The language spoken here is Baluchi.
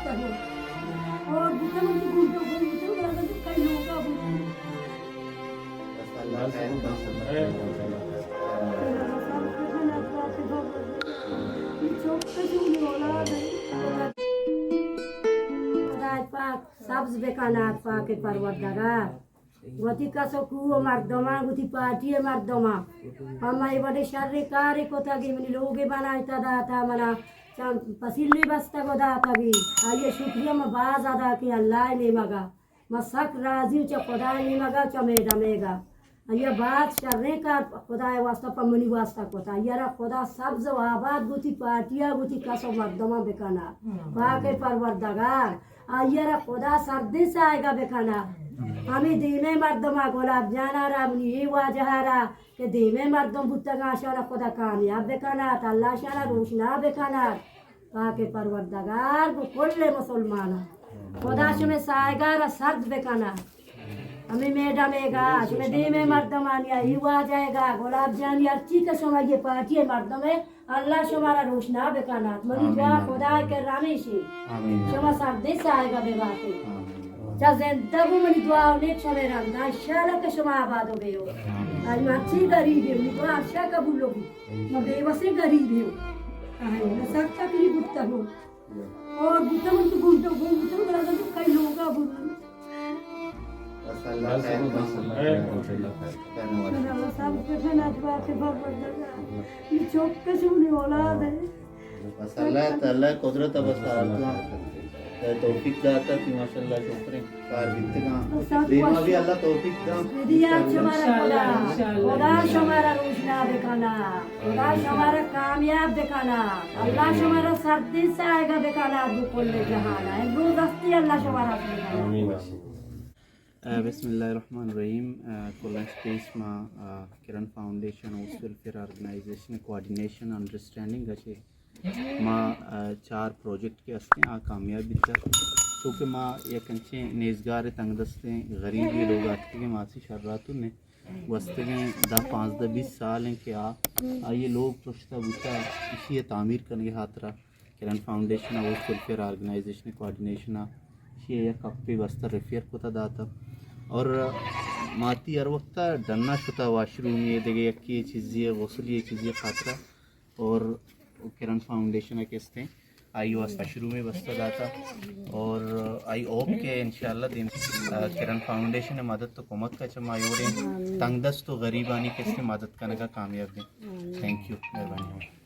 اور بوتہ من تو گنڈو گون بوتہ، بوتہ کئی لوگا بوتہ۔ خدا پاک سبز بکنات، پاک پروردگار۔ وتی کس و کوہ و مردماں، وتی پارٹی ء مردماں، پہ مئے وڑیں شریں کارے کتگی، منی لوگے بنائینتہ داتہ، منا چم پسیلے بستگ و داتگی۔ آئی ء شکریہ ما باز ادا کیں اللہ ء نیمگا۔ ما سک راضی اوں چہ خدا ء نیمگا، چہ میڈم ء گا۔ آئی ء باز شریں کار خدا ء واسطہ پہ منی واسطہ کتہ۔ آئی ء را خدا سبز و آباد گوں وتی پارٹی ء گوں وتی کس و مردماں بکنات۔ پاک پروردگار آئی ء را خدا سردیں ساہگ ء بکنات۔ ہمے دیمے مردم ء گلاب جان ء را، منی اے واجہ ء را کہ دیمے مردم بوتگ، آشاں را خدا کامیاب بکنات، اللہ آشاں را روشنا بکنات۔ پاک پروردگار گوں کل مسلماناں خدا شمے ساہگ ء را سرد بکنات۔ ہمے میڈم ء گا، شمے دیمے مردمانی ء، اے واجہ ء گا، گلاب جانی، ہرچی کہ شما یہ پارٹی ء مردم ء، اللہ شمارا روشنا بکنات۔ منی دعا خدا ء کرا ہمیشی شما سردیں ساہگ ء بباتے۔ چا زندہ بو منی دعا و نیک شمے رندا، انشاءاللہ کہ شما آباد و بیو۔ آئی من چی غریب ہے، منی دعا ہرشا قبول ہو بی۔ من بے وسیں غریب ہے۔ آئی من سخت تکلیف بوتا ہو۔ اور بوتا من تو گنڈو گون بوتا، برادر تو کئی لوگا بوتا۔ بس اللہ خیر، بس اللہ خیر۔ اللہ سب کے بنا دعا کے بابا۔ یہ چوک کے سونی اولاد ہے۔ بس اللہ تعالی قدرت ء بس آتاں توفیق داتا کہ ماشاءاللہ شکریں کار بیتگاں۔ دیما بھی اللہ توفیق داں۔ خدا شمارا روشنا بکنا، خدا شمارا کامیاب بکنا، اللہ شمارا سردیں ساہگا بکنا، بکل جہانا امروز ہستی اللہ شمارا بکنا۔ آمین۔ آ، بسم اللہ الرحمن الرحیم۔ آ، کلنچ پیش ما، آ، کرن foundation house welfare organization coordination understanding ء چہ ما، آ، چار پروجیکٹ کہ ہستیں آ کامیاب بیتگ، چونکہ ما یک انچیں نیزگار تنگ دستیں غریبیں لوگ آتکگیں ماسی شراتون نے گوستگیں دہ پانزدہ بیست سال ہیں کہ آ آئی لوگ پرشتہ بوتا، اسی تعمیر کنگے خاطرہ کرن فاؤنڈیشن ء ہاؤس ویلفیئر آرگنائزیشن کوآرڈینیشن ء ایشی ء یک ہپتے بستر ریفیئر کتا داتا اور ماتی ہر وقت ڈنا شتا واش روم یہ دگہ یکی چیزی غسلی چیزی خاطرہ اور کرن فاؤنڈیشن ء کستیں آئی واسطہ واش روم بستہ داتا اور آئی ہوپ کہ انشاءاللہ دیم کرن فاؤنڈیشن مدد تو کمک کا چما یوریں تنگ دست و غریبانی کستیں مدد کنگا کامیاب دیں۔ تھینک یو، مہربانی۔